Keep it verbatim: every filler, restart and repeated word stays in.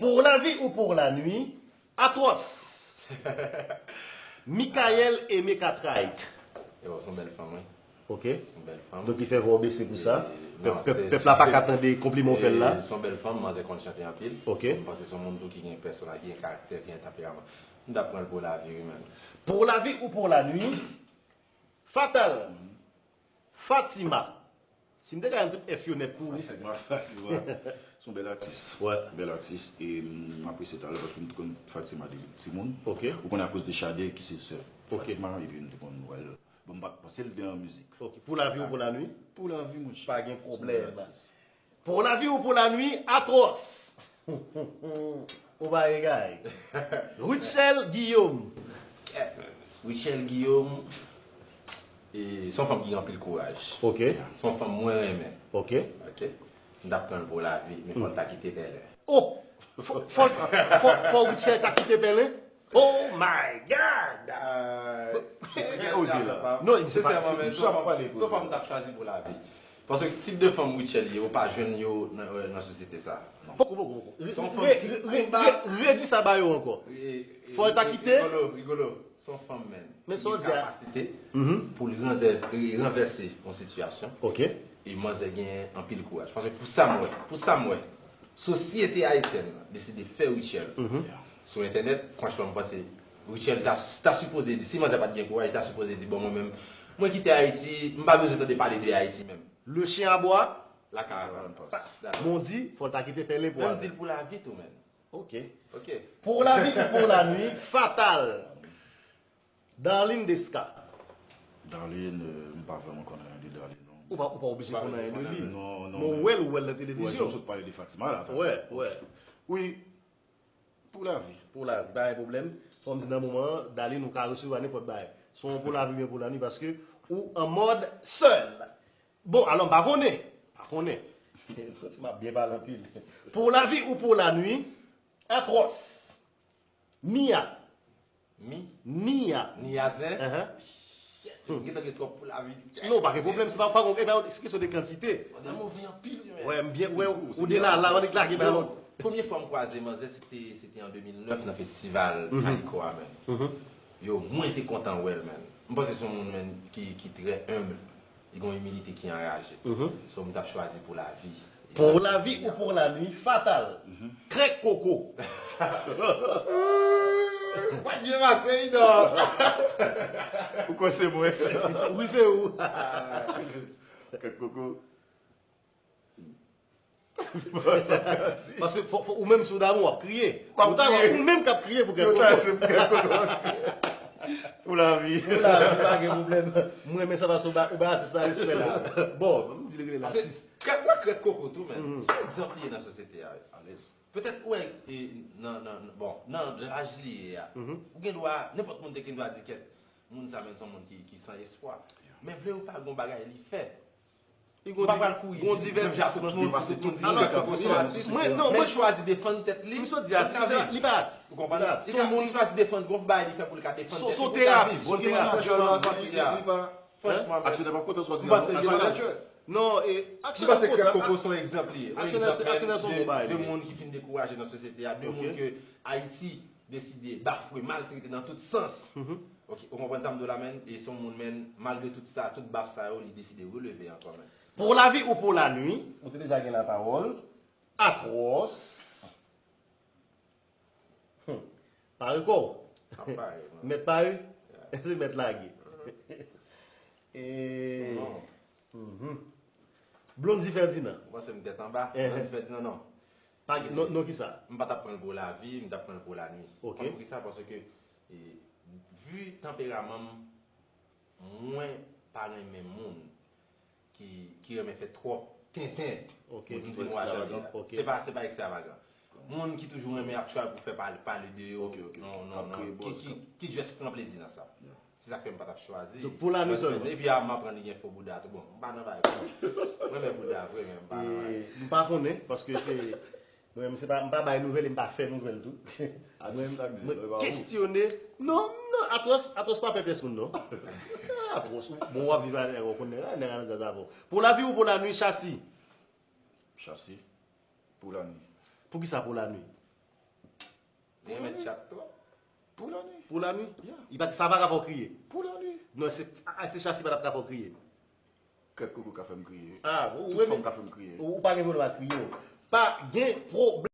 Pour la vie ou pour la nuit, Atros. Michael Aimé Cartwright. Yo, se yon bèl fanm, wi. Ok. Se yon bèl fanm. Donk, li fè vwa w bese pou sa. E, pèp, non, pèp, se, pèp la pa ka tande konpliman w fè l la. E, se yon bèl fanm, manzè konn chante anpil. Ok. M panse se yon moun tou ki gen pèsonal, ki gen karaktè, ki gen tanperaman. M t ap pran l pou lavi, wi, menm. Pour la vie ou pour la nuit, Fatal. Fatima. Si m te ka jwenn tout F yo nèt pou ou. Fatima, Fatima. Se yon bèl atis. Wè. Bèl atis. E m apresye talè paske m te konn Fatima depi timoun. Ok. Ou konnen akoz de Chade ki se sè Fatima, epi m te konn wè l. Bon, m pa t panse l te nan mizik. Ok. Pou lavi ou pou lanwi? Pou lavi, monchè. Pa gen pwoblèm. Pou lavi ou pou lanwi, Atwòs. Ou pa egay. Rutshelle Guillaume. Rutshelle Guillaume, e, se yon fanm ki gen anpil kouraj. Ok. Se yon fanm mwen renmen. Ok. Ok. M t ap pran l pou lavi, men fò l ta kite Bèlè. Oh! Fò, fò, fò, fò Rutshelle ta kite Bèlè? Oh my God! Euh, se trè oze la. Non, se pa, se, se pa pale. Se yon fanm m t ap chwazi pou lavi. Paske tip de fanm Rutshelle ye, ou pa jwenn yo nan, nan sosyete sa. Poko, poko, poko. Re-, re-, re-, re-, redi sa ba yo ankò. Fò l ta kite. Rigolo, rigolo. Se yon fanm, menn. Men sa w di a. Kapasite pou l ranzè-, ranvèse yon sitiyasyon. Ok. E manzè gen anpil kouraj. Paske pou sa m wè, pou sa m wè, sosyete ayisyèn nan deside fè Rutshelle sou entènèt. Franchman, m panse Rutshelle ta, ta sipoze di, si manzè pa t gen kouraj, li ta sipoze di, bon, mwen menm, mwen kite Ayiti, m pa bezwen tande pale de Ayiti menm. Le chien aboie. La caravane passe. Mon di, fò l ta kite Bèlè pou al. Menm di l pou lavi tou, menn. Ok. Ok. Pour la vie ou pour la nuit, Fatal. Darline Desca. Darline, euh, m pa vrèman konn anyen de Darline, non. Ou pa, ou pa oblije konn anyen de li. Non, non. Men w wè l, ou wè l nan televizyon. Wè, jan w sot pale de Fatima la. Wè, wè. Wi. Pou lavi. Pou lavi, pa gen pwoblèm. Kòm di nan moman an, Darline, ou ka resevwa nenpòt bagay. Se yon pou lavi oubyen pou lanwi, paske ou an mòd sèl. Bon, alò, m pa konnen. Pa konnen. Santi m ap byen pale anpil. Pou lavi ou pou lanwi, Atwòs. Mia. Mi? Nia. Nia zen? Ahan. Shit, m gentan gen twòp pou lavi. Non, pa gen pwoblèm, se pa, pa, e pa yon kesyon de kantite. Manzè move anpil, wi, men. Wè, m byen, wè, ou de la, la, w annik lage balon. Premye fwa m kwaze manzè, se te, se te an de mil nèf nan festival Kaliko a, men. Yo, mwen te kontan wè l, men. M panse se yon moun, men, ki, ki trè enb. Li gen yon imilite ki anraje. So, m t ap chwazi pou lavi. Pou lavi ou pou lanwi, Fatal. Krèk koko. Mwen byen pase, wi, non. Ou kwè se mwen? Wi, se ou. Krèk koko. Paske fò, fò, ou menm si w damou, w ap kriye. Ou ta wè ou menm k ap kriye pou Krèk koko. Pou lavi. Pou lavi, pa gen pwoblèm. Mwen renmen sa paske ou ba, ou ba atis la respè la. Bon, m di l rele l atis. Krèk, wè, Krèk koko tou, men. Se yon egzanp li ye nan sosyete a, alèz. Petèt, wè, e, nan, nan, bon, nan laj li ye a. Ou gen dwa, nenpòt moun te gen dwa di kèt, moun sa, men, se yon moun ki, ki san espwa. Men vle ou pa, gon bagay li fè. Ou pa pral kouri di menm jan tout moun pou tout moun di Krèk koko se yon atis. Mwen, non, mwen chwazi defann tèt li. M sot di atis, li pa atis. Ou konprann? Li ka, li chwazi defann, gon bagay li fè pou li ka defann tèt li pou li ka viv. Bon, li pa, franchman, li pa. Franchman, aksyonè pa kontan sa w di a, non. Aksyonè. Non, e, aksyonè pa kontan. Krèk koko se yon egzanp li ye. Yon egzanp menm de, de moun ki fin dekouraje nan sosyete a, de moun ke Ayiti deside bafwe, maltrete nan tout sans. Ok, ou konprann sa m di w la, menn? E se yon moun, menn, malgre tout sa, tout baf sa yo, li deside releve ankò, menn. Pou lavi ou pou lanwi, ou te deja gen lapawòl. Atwòs. Hmm. Pare kò w. Ap pare, non. Mèt pare? Yeah. Se mèt lage. E, mhm. Blondy Ferdinand. Ou panse m tèt anba? Blondy Ferdinand, non. Pa gen, non, non, kisa? M pa t ap pran l pou lavi, m t ap pran l pou lanwi. Ok. Konn poukisa? Paske, e, vi tanperaman m, mwen pa renmen moun ki, ki renmen fè twòp tenten. Ok, pou di m wè chante a. Ok. Se pa, se pa ekstravagan. Moun ki toujou renmen ap try pou fè pale, pale de yo. Ok, ok, ok. Non, non, non. Ki, ki, ki just pran plezi nan sa. Yeah. Se sa k fè m pa t ap chwazi. Donk, pou lanwi sèlman. Epi a, m aprann li gen fo bouda tou. Bon, m pa nan bagay pou mwen. Mwen renmen bouda vre, men m pa nan bagay. E, m pa konnen, paske se, mwen, se pa, m pa bay nouvèl e m pa fè nouvèl tou. Atis la, mwen, mwen kestyone. Non, non, Atwòs, Atwòs pa pè pyès moun, non. Atwòs, ou, bon, w ap viv a nèg, ou konn nèg, nèg a nan zazavò. Pou lavi ou pou lanwi, Chasi? Chasi. Pou lanwi. Poukisa pou lanwi? Li renmen chat twòp. Pou lani. Pou lani? Yeah. Li pa, sa pa ka fè w kriye. Pou lani. Non, se, a, se Chasi pa t ap ka fè w kriye. Kèk koko ka fè m kriye. Ah, ou Tout renmen. Fanm ka fè m kriye. Ou ou pa gen pwoblèm ak kriye. Pa gen pwoblèm.